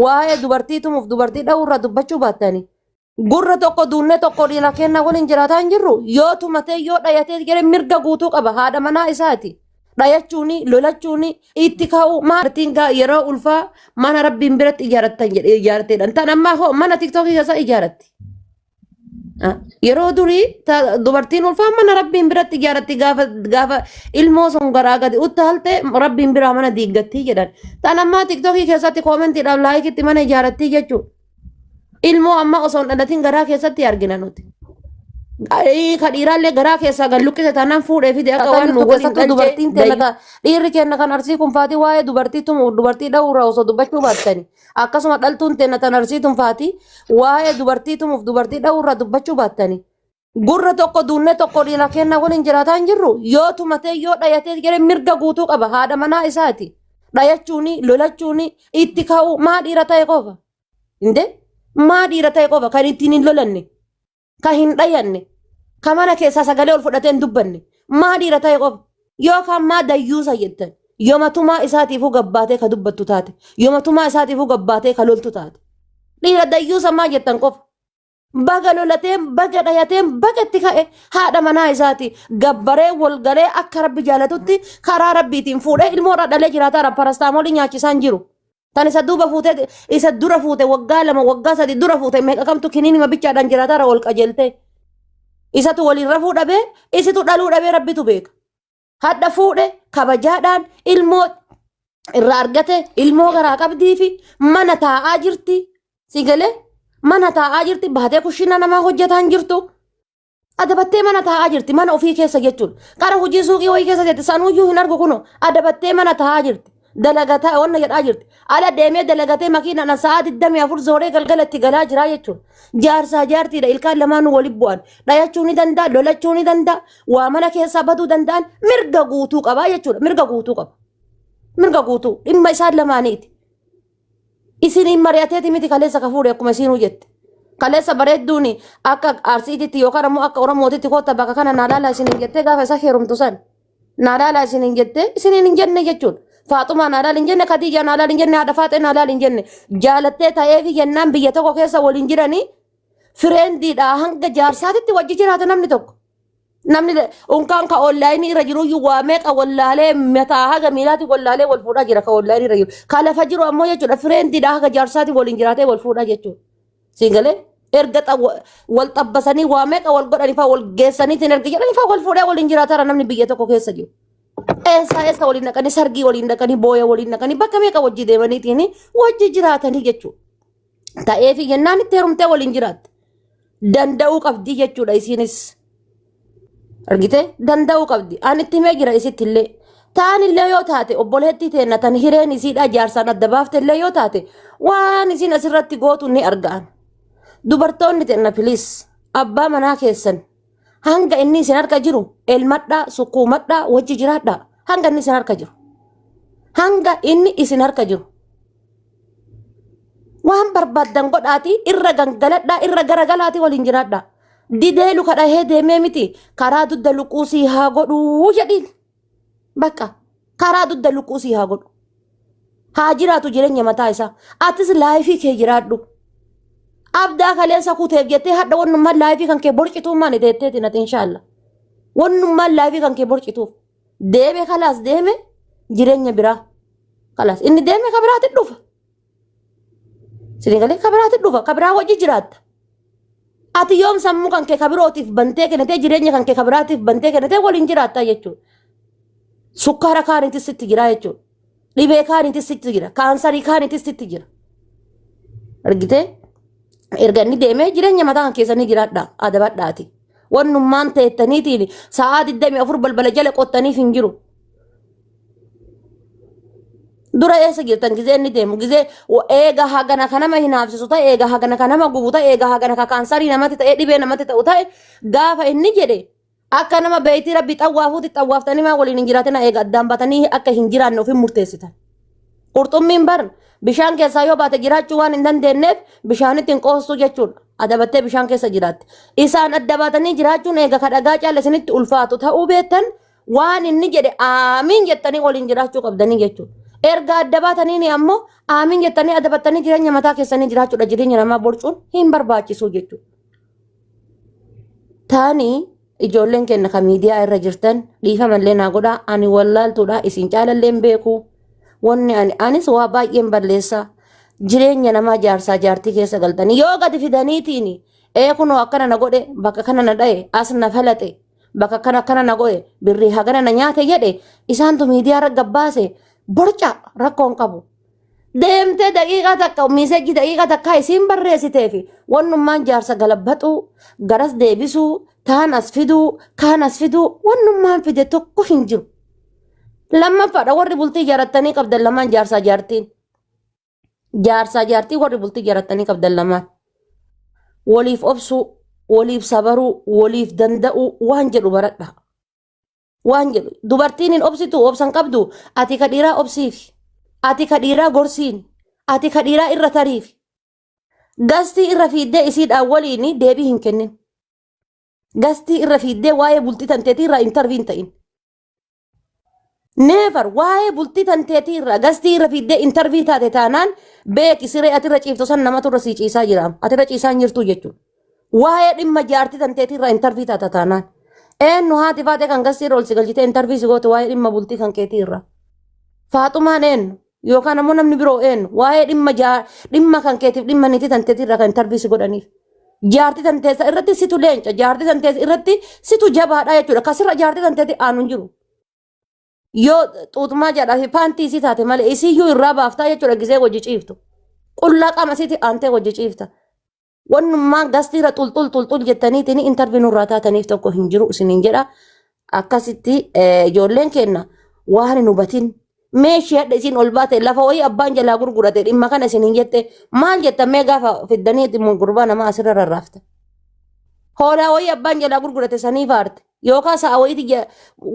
Waa'ee dubartii tumuuf dubartii dha'uurraa dubbachuu baattanii. Gurra tokko duunnee tokko dhiira kennaa waliin jiraataa hin jirru. Yoo tumatee yoo dhayatee jedhee mirga guutuu qaba haadha manaa isaati. Dhayachuuni lolachuuni itti ka'uu maatiin yeroo ulfaa mana rabbiin biratti ijaarattan jedhee ijaarteedha. Tan ammaa hoo mana tiktookii keessa ijaaratti. Yeroo durii dubartiin ulfaa mana rabbiin biratti ijaaratti gaafa gaafa ilmoo sun garaa gadi uttaalte rabbiin biraa mana diiggattii jedhan. Tan ammaa tiktookii keessatti koomentiidhaaf laayikitti mana ijaarattii jechuudha. Ilmoo amma osoo hin dhalatin garaa keessatti argina nuti. Ka dhiiraallee garaa keessaa gad luqqise taanaan fuudhee fide akka waan nu waliin keessattuu dhalchee dubartiin teenna ka dhiirri keenna kan arsii kun faatii waa'ee dubartii tumuuf dubartii dha'uurraa osoo dubbachuu baattani. Akkasuma dhaltuun teenna tan arsii tun faatii waa'ee dubartii tumuuf dubartii dha'uurraa dubbachuu baattani. Gurra tokko duunnee tokko dhiira keenna waliin jiraataa hin jirru. Yoo tumatee yoo dhayatee jedhee mirga guutuu qaba haadha manaa isaati. Dhayachuuni lolachuuni itti ka'uu maa dhiira ta'e qofa. Inde maa dhiira ta'e qofa kan ittiin hin lolanne kan hin dhayanne kan mana keessaa sagalee ol fudhatee hin dubbanne maa dhiira ta'e qofa yookaan maa dayyuusa jettan yooma tumaa isaatiifuu gabbaatee ka dubbattu taate yooma tumaa isaatiifuu gabbaatee ka loltu taate dhiira dayyuusa maa jettan qofa. Baga lolateen baga dhayateen baga itti ka'e haadha manaa isaati gabbaree wal galee akka rabbi jaalatutti karaa rabbiitiin fuudhee ilmoo irraa dhalee jiraataa parastaamoolii nyaachisaan jiru. Tan isa duuba fuutee isa dura fuute waggaa 2 waggaa 3 dura fuute meeqa kamtu kiniinima bichaadhaan jiraataa wal qajeeltee. Isatu waliin rafuu dhabee isitu dhaluu dhabee rabbitu beeka. Hadha fuudhe kabajaadhaan ilmoo irraa argate ilmoo garaa qabdii fi mana taa'aa jirti. Si galee mana taa'aa jirti baatee kushiina namaa hojjetaa hin jirtu. Adabattee mana taa'aa jirti mana ofii keessa jechuudha. Qara hojii suuqii wayii keessa jirti sanuyyuu hin argu kunoo adabattee mana taa'aa jirti. Dalagataa wanna jedhaa jirti. Ala deemee dalagatee makiinaan sa'aa 24 zooree galgala itti galaa jiraa jechuudha. Jaarsaa jaartiidha ilkaan lamaanuu walitti bu'an. Dhayachuu ni danda'a, lolachuu ni danda'a, waa mana keessaa baduu danda'an mirga guutuu qabaa jechuudha. Mirga guutuu qaba. Mirga guutuu dhimma isaan lamaaniiti. Isiniin mari'ateeti miti kaleessa ka fuudhe akkuma isiinuu jette. Kaleessa bareedduun akka Arsiititti yookaan ammoo akka Oromootitti kootta bakka kana naa laalaa isiniin jettee gaafa isa heerumtu san. Naa laalaa isiniin jettee isiniin hin jenne jechuudha. Faaxumaa naa laali hin jenne, Khadiijaa naa laali hin jenne, haadha Faaxee naa laali hin jenne. Jaalattee ta'eefi jennaan biyya tokko keessa waliin jiranii fireendiidhaa hanga jaarsaatitti wajji jiraata namni tokko. Namni unkaan ka onlaayinii irra jiruyyuu waa meeqa wallaalee mataa haga miilaatti wallaalee wal fuudhaa jira ka onlaayinii irra jiru. Ka lafa jiru ammoo jechuudha fireendiidhaa haga jaarsaatti waliin jiraatee wal fuudhaa jechuudha. Siin galee erga wal xabbasanii waa meeqa wal godhanii faa wal geessaniitiin erga jedhanii faa wal fuudhee waliin jiraataara namni biyya tokko keessa jiru. Eessaa eessa waliin dhaqanii sargii waliin dhaqanii booya waliin dhaqanii bakka meeqa wajji deemaniitiin wajji jiraatanii jechuudha. Ta'eefi jennaan itti heerumtee waliin jiraatte. Danda'uu qabdi jechuudha isiinis. Argitee danda'uu qabdi. Ani itti himee jira isitti illee. Taan illee yoo taate obboleettii teenna tan hireen isiidhaa jaarsaan adda baafte illee yoo taate waan isiin asirratti gootu ni argaan. Dubartoonni teenna piliis abbaa manaa keessan hanga inni isin harka jiru elmadhaa sukkuumadhaa wajji jiraadhaa hanga inni isin harka jiru. Hanga inni isin harka jiru. Waan barbaaddan godhaatii irra gangaladhaa irra garagalaatii waliin jiraadhaa. Didee luka dhahee deemee miti karaa dugda luquu sii haa godhuu jedhiin. Bakka karaa dugda luquu sii haa godhu. Haa jiraatu jireenya mataa isaa. Atis laayifii kee jiraadhu. Abdaa kaleessa kuteef jettee hadha wannummaan laayifii kan kee borcituu maani teetteeti nati inshaalla. Wannummaan laayifii kan kee borcituuf. Deeme kalaas deeme jireenya biraa. Kalaas inni deeme ka biraatti dhufa. Sini galee ka biraatti dhufa ka biraa wajji jiraatta. Ati yoom sammuu kan kee ka birootiif bantee kennitee jireenya kan kee ka biraatiif bantee kennitee waliin jiraattaa jechuudha. Sukkaara kaaniitis sitti jira jechuudha. Dhibee kaaniitis sitti jira. Kaansarii kaaniitis sitti jira. Argitee? Erga inni deemee jireenya mataa kan keessanii jiraadhaa adabadhaati. Wannummaan teettaniitiin sa'aa 24 balbala jala qottaniif hin jiru. Dura eessa jirtan gizee inni deemu gizee eega hagana ka nama hinaafsisu ta'e eega hagana ka nama gubu ta'e eega hagana ka kaansarii namatti ta'e dhibee namatti ta'u ta'e gaafa inni jedhe akka nama beeytii rabbi xawwaafuuti xawwaaftanii maa waliin hin jiraatina eega addaan baatanii akka hin jiraanne ofin murteessitan. Qurxummiin bar bishaan keessaa yoo baate jiraachuu waan hin dandeenyeef bishaanitti hin qoostuu jechuudha. Adabattee bishaan keessa jiraatti. Isaan adda baatanii jiraachuun eega ka dhagaa caala isinitti ulfaatu ta'uu beektan waan inni jedhe aamiin jettanii waliin jiraachuu qabdanii jechuudha. Erga adda baataniini ammoo aamiin jettanii adabattanii jireenya mataa keessanii jiraachuudha jireenya namaa borcuun hin barbaachisu jechuudha. Taanii ijoolleen keenya kan miidiyaa irra jirtan dhiifamallee naa godhaa ani wallaaltuudha isin caalallee hin beeku. Wanni ani anis waa baay'een balleessa jireenya namaa jaarsaa jaartii keessa galtanii yoo gadi fidaniitiin ee kunoo akkana na godhe bakka kana na dha'e as na falaxe bakka kana akkana na godhe birrii hagana na nyaate jedhe isaantu miidiyaa irra gabbaase borca rakkoon qabu. Deemtee daqiiqaa takka miisejji daqiiqaa takkaa isiin barreessiteefi wannummaan jaarsa galabbaxuu garas deebisuu taan as fiduu kaan as fiduu wannummaan fide tokko hin jiru. Lammaffaadha warri bultii ijaarrattanii qabdan lamaan jaarsaa jaartiin. Jaarsaa jaartii warri bultii ijaarrattanii qabdan lamaan. Waliif obsuu, waliif sabaruu, waliif danda'uu waan jedhu baradha. Waan jedhu dubartiin hin obsitu obsan qabdu ati ka dhiiraa obsiifi. Ati ka dhiiraa gorsiin. Ati ka dhiiraa irra tariifi. Gastii irra fiiddee isiidhaan waliin deebii hin kennin. Gastii irra fiiddee waa'ee bultii tanteetii irraa intarvii hin ta'in. Never waa'ee bultii tanteetii irraa gastii irra fiiddee intarvii taate taanaan beeki siree ati irra ciiftu san namatu irra sii ciisaa jira. Ati irra ciisaa hin jirtu jechuudha. Waa'ee dhimma jaartii tanteetii irraa intarvii taata taanaan. Eenyu haati faatee kan gastii irra ol si galchitee intarvii si goote waa'ee dhimma bultii kan keetii irraa. Faaxumaan eenyu yookaan ammoo namni biroo eenyu waa'ee dhimma dhimma kan keetiif dhimma niitii tanteetii irraa kan intarvii si godhaniif. Jaartii tanteessa irratti situ leenca jaartii tanteessa irratti situ jabaadha jechuudha. Kasirra jaartii tanteetii aanu hin jiru. Yoo xuuxumaa jedhaa fi paantii isii taate malee isiyyuu irraa baaftaa jechuudha gisee wajji ciiftu. Qullaa qaama isiitti aantee wajji ciifta. Wannummaan gastiirra xulxul xulxul jettaniitiin intarvii nurraa taataniif tokko hin jiru isiniin jedha. Akkasitti ijoolleen keenya waan hin hubatin meeshii hadha isiin ol baate lafa wayii abbaan jalaa gurgurate dhimma kana isiniin jette maal jettan mee gaafa fiddanii gurbaa namaa asirra rarraafta. Hoolaa wayii abbaan jalaa gurgurate saniif aarte yookaan sa'a wayiiti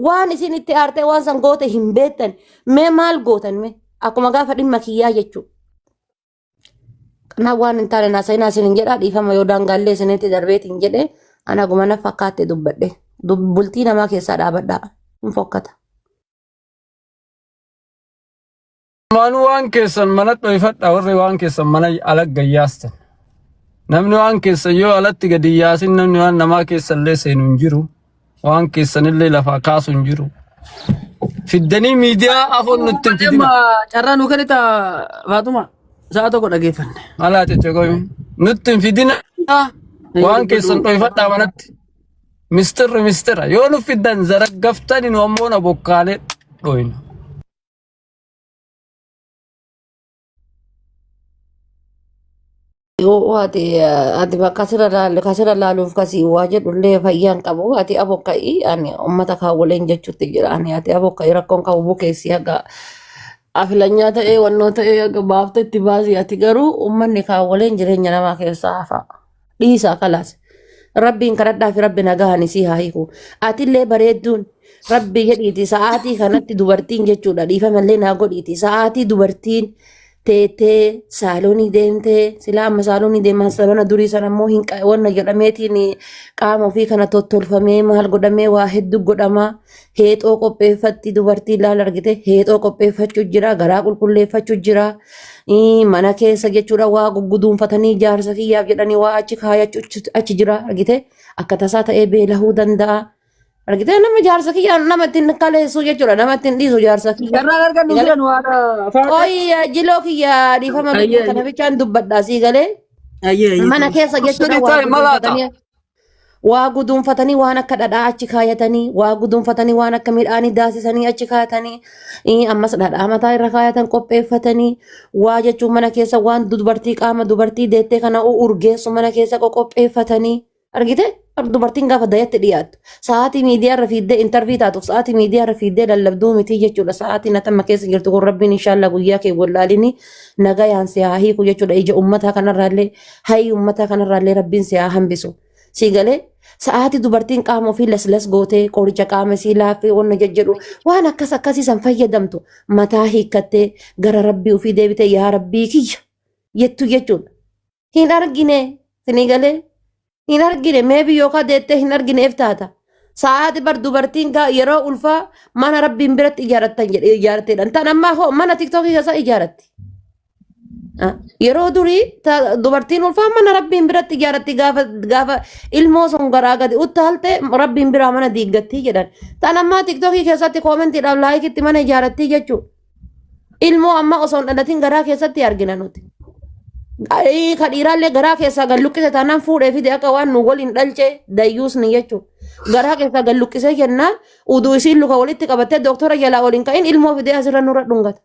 waan isin itti aarte waan san goote hin beektan mee maal gootan mee akkuma gaafa dhimma kiyyaa jechuudha. Kanaaf waan hin taane naasa'inaa isin hin jedhaa dhiifama yoo daangaallee isinitti darbeetiin jedhe ana guma na fakkaatte dubbadhe. Bultii namaa keessaa dhaabadhaa hin fokkata. Lamaanuu waan keessan mana dhoyfadha warri waan keessan mana ala gayyaastan. Namni waan keessan yoo alatti gadi yaasin namni waan namaa keessallee seenu hin jiru. Waan keessanillee lafaa kaasu hin jiru. Fiddanii miidiyaa afoon nutti hin fidina. Amma carraa nuu kennita Faaxuma sa'a tokko dhageeffanne. Alaa cecceqomi. Nutti hin fidina. Waan keessan dhoyfadhaa manatti. Mistirri mistira. Yoo nu fiddan zaraggaftani nu ammoo na bokkaalee dhoyna. Yoo ati ati bakka kasirra laalu kasirra laaluuf kasii waa jedhullee fayyaan qabu ati abokka'i ani ummata kaawwaleen jechuutti jira ani ati abokka'i rakkoon qabu bukeessi haga afilanyaa ta'ee wannoo ta'ee haga baafte itti baasi ati garuu ummanni kaawwaleen jireenya namaa keessaa hafa dhiisaa kalaas rabbiin kadhadhaa fi rabbi nagahan isii haa hiiku atillee bareedduun rabbi jedhiiti sa'aatii kanatti dubartiin jechuudha dhiifamallee naa godhiiti sa'aatii dubartiin teettee saaloonii deemtee silaa amma saaloonii deeman sabana durii sana immoo hin wanna jedhameetiin qaama ofii kana tottolfamee maal godhamee waa hedduu godhama heexoo qopheeffatti dubartii laala argite heexoo qopheeffachuu jira garaa qulqulleeffachuu jira mana keessa jechuudha waa gugguduunfatanii jaarsa kiyyaaf jedhanii waa achi kaayachuu achi jira argite akka tasaa ta'ee beelahuu danda'a. Argitee nama jaarsa kiyya nama ittiin kaleessu jechuudha. Nama ittiin dhiisu jaarsa kiyya. Carraan argannu Galee. jiran waan faate. Qoy jiloo kiyya dhiifama lubbuu Ayyee kana bichaan dubbadhaa sii galee. ayyee ayyee. Mana keessa jechuudha Sirrii waa ta'e malaata. guduunfatanii waa guduunfatanii waan akka dhadhaa achi kaayatanii waa guduunfatanii waan akka midhaanii daasisanii achi kaayatanii ammas dhadhaa mataa irra kaayatan qopheeffatanii waa jechuun mana keessa waan dubartii qaama dubartii deettee kana urgeessu mana keessa qoqopheeffatanii Argite? Dubartiin gaafa dayatti dhiyaattu sa'aatii miidiyaa irra fiiddee intarvii taatuuf sa'aatii miidiyaa irra fiiddee lallabduu miti jechuudha. Sa'aatiin ati amma keessa jirtu kun rabbiin inshaallah guyyaa kee wallaalini nagayaan si haa hiiku jechuudha. Ija ummataa kanarraallee hayii ummataa kanarraallee rabbiin si haa hambisu. Si galee sa'aatii dubartiin qaama ofii laslas gootee qoricha qaama isii laaffee wanna jajjedhu waan akkas akkasii san fayyadamtu mataa hiikkattee gara rabbii ofii deebitee yaa rabbii kiyya jettu jechuudha. Hin argine sinii galee hin argine meebi yookaan deettee hin argineef taata. Sa'aati bar dubartiin yeroo ulfaa mana rabbiin biratti ijaarattan jedhe ijaarteedha. Tan ammaa hoo mana tiktookii keessa ijaaratti. Yeroo durii dubartiin ulfaa mana rabbiin biratti ijaaratti gaafa gaafa ilmoo sun garaa gadi uttaalte rabbiin biraa mana diiggattii jedhan. Tan ammaa tiktookii keessatti koomentiidhaaf laayikitti mana ijaarattii jechuudha. Ilmoo amma osoo hin dhalatin garaa keessatti argina nuti. Ayii, Ka dhiiraallee garaa keessaa gad luqqise taanaan fuudhee fide akka waan nu waliin dhalchee dayyuusni jechuudha. Garaa keessaa gad luqqisee jennaan uduu isiin luka walitti qabattee doktora jalaa waliin ka'in ilmoo fidee asirra nurra dhungata.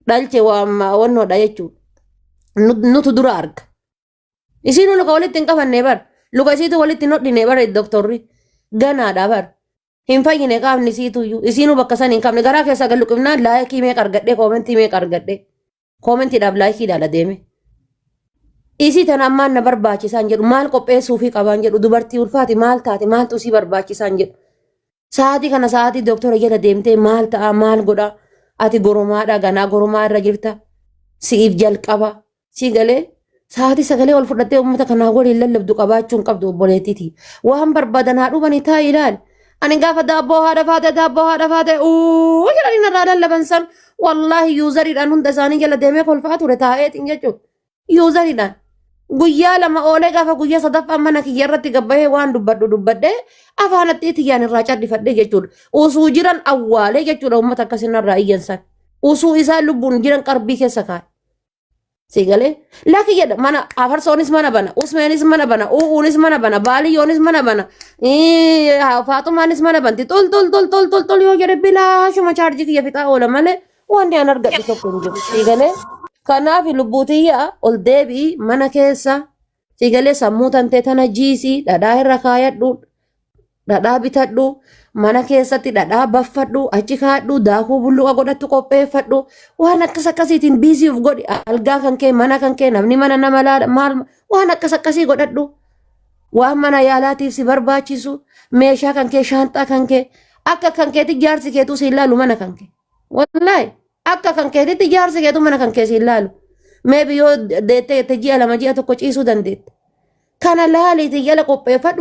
Dhalche waan wannoodha jechuudha. Nutu dura arga. Isiin luka walitti hin qabanne bar. Luka isiitu walitti hin hodhine bar doktorri. Ganaadha bar. Hin fayyine qaamni isiituyyuu. Isiinuu bakka san hin qabne garaa keessaa gad luqqifnaan laayikii meeqa argadhee koomentii meeqa argadhee. Koomentiidhaaf laayikii ilaala deeme. Isii tana ammaan na barbaachisaan jedhu maal qopheessuufii qabaan jedhu dubartii ulfaati maal taate maaltu isii barbaachisaan jedhu. Sa'aatii kana sa'aatii doktora jala deemtee maal ta'a maal godha ati goromaadha ganaa goromaa irra jirta si'iif jalqaba sii galee sa'aatii sagalee ol fudhattee uummata kanaa waliin lallabdu qabaachuu hin qabdu obboleettiiti. Waan barbaadan haa dhufanii taa'i ilaali. Ani gaafa daabboo haadha faate daabboo haadha faate uu jedhanii narraa lallaban san wallaahi yuuzariidhaan hunda isaanii jala deemee kolfaa ture taa'eetiin jechuudha. Yuuzariidhaan. Guyyaa 2 oolee gaafa guyyaa sadaffaa mana kiyya irratti gabbahee waan dubbadhu dubbadhee afaan attii tiyyaan irraa cadhifadhee jechuudha. Usuu jiran awwaalee jechuudha uummata akkasii narraa iyyan san. Usuu isaan lubbuun jiran qarbii keessa kaa'e. Si galee lakki jedha mana afarsoonis mana bana usmeenis mana bana uu'uunis mana bana baaliyyoonis mana bana faaxumaanis mana banti xol xol xol xol xol xol yoo jedhe bilaashuma chaarjii kiyya fixaa oola malee wanti an argadhu tokko hin jiru. Si galee kanaaf lubbuu tiyya ol deebi'i mana keessa si galee sammuu tantee tana jiisii dhadhaa irra kaayadhu dhadhaa bitadhu mana keessatti dhadhaa baffadhu achi kaadhu daakuu bulluqa godhattu qopheeffadhu waan akkas akkasiitiin biisii of godhi algaa kan kee mana kan kee namni mana nama laala maal waan akkas akkasii godhadhu waan mana yaalaatiif si barbaachisu meeshaa kan kee shaanxaa kan kee akka kan keetti jaarsi keetuu si ilaalu mana kan kee wallaahi akka kan keetitti jaarsi keetuu mana kan kee si ilaalu meebi yoo deettee jette ji'a 2 ji'a 1 ciisuu dandeette kana laaliitii jala qopheeffadhu.